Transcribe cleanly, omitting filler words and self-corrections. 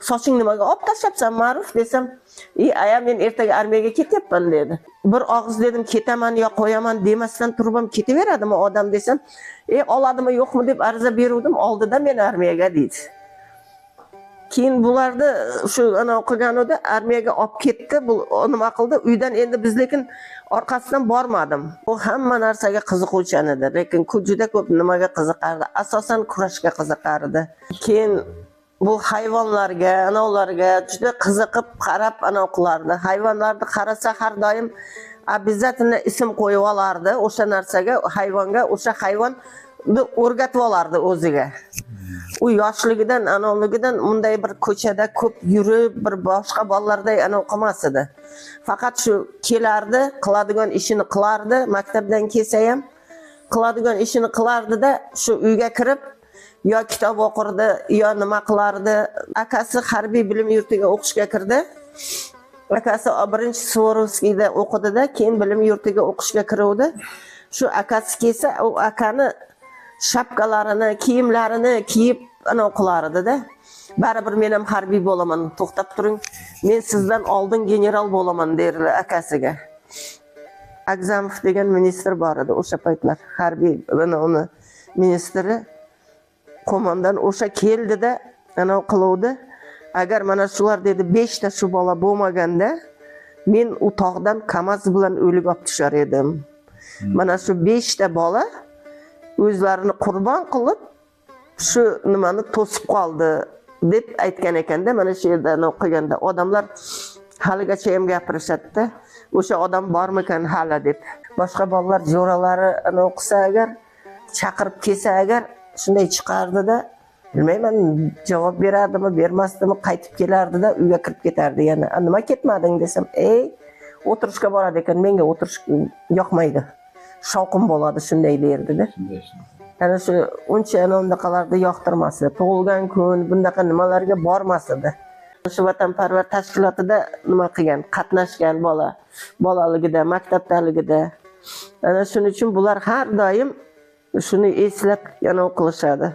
Soching nimaga olib tashlabsan, Ma'ruf, desam, "E, aya, men ertaga armiyaga ketyapman", dedi. Bir og'iz dedim, ketaman yo qo'yaman demasdan turib ham ketaveradimi odam desam, "E, oladimi yo'qmi deb ariza beruvdim, oldida meni armiyaga", deydi. Keyin bularni shu anavi qilganida armiyaga olib ketdi. Bu nima qildi uydan, endi biz lekin orqasidan bormadim. U hamma narsaga qiziquvchan edi, lekin juda ko'p nimaga qiziqardi, asosan kurashga qiziqardi. Keyin bu hayvonlarga, anavlarga juda qiziqib qarab anav qilardi. Hayvonlarni qarasa, har doim обязательно ism qo'yib olardi o'sha narsaga, hayvonga, o'sha hayvonni o'rgatib olardi o'ziga. U yoshligidan, anavligidan bunday bir ko'chada ko'p yurib, bir boshqa bolalarday anav qilmas edi. Faqat shu kelardi, qiladigan ishini qilardi, maktabdan kelsa ham qiladigan ishini qilardida, shu uyga kirib yo kitob o'qirdi, yo nima qilardi. Akasi harbiy bilim yurtiga o'qishga kirdi. Akasi birinchi Суворовскийda o'qidida, keyin bilim yurtiga o'qishga kiruvdi. Shu akasi kelsa, u akani shapkalarini, kiyimlarini kiyib anav qilardida. "Baribir men ham harbiy bo'laman, to'xtab turing, men sizdan oldin general bo'laman", derdi akasiga. Agzamov degan ministr bor edi o'sha paytlar, harbiy uni ministri, qo'mondon. O'sha keldida anav qiluvdi: "Agar mana shular, dedi, beshta shu bola bo'lmaganda, men u tog'dan KAMAZ bilan o'lik olib tushar edim. Mana shu beshta bola o'zlarini qurbon qilib, shu nimani to'sib qoldi", deb aytgan ekanda. Mana shu yerda anav qilganda odamlar haligacha ham gapirishadida, o'sha odam bormikan hali deb. Boshqa bolalar jo'ralari anav qilsa agar, chaqirib kelsa agar, shunday chiqardida, bilmayman, javob berardimi, bermasdimi, qaytib kelardida, uyga kirib ketardi yana. "A, nima ketmading?" desam, "Ey, o'tirishga boradi ekan, menga o'tirish yoqmaydi, shovqin bo'ladi", shunday derdida. Shunday. Ana shu uncha ana unaqalarni yoqtirmas edi. Tug'ilgan kun, bunaqa nimalarga bormas edi. Shu vatanparvar tashkilotida nima qilgan, qatnashgan bola bolaligida, maktabdaligida. Ana shuning uchun bular har doim shuni eslab anavi qilishadi.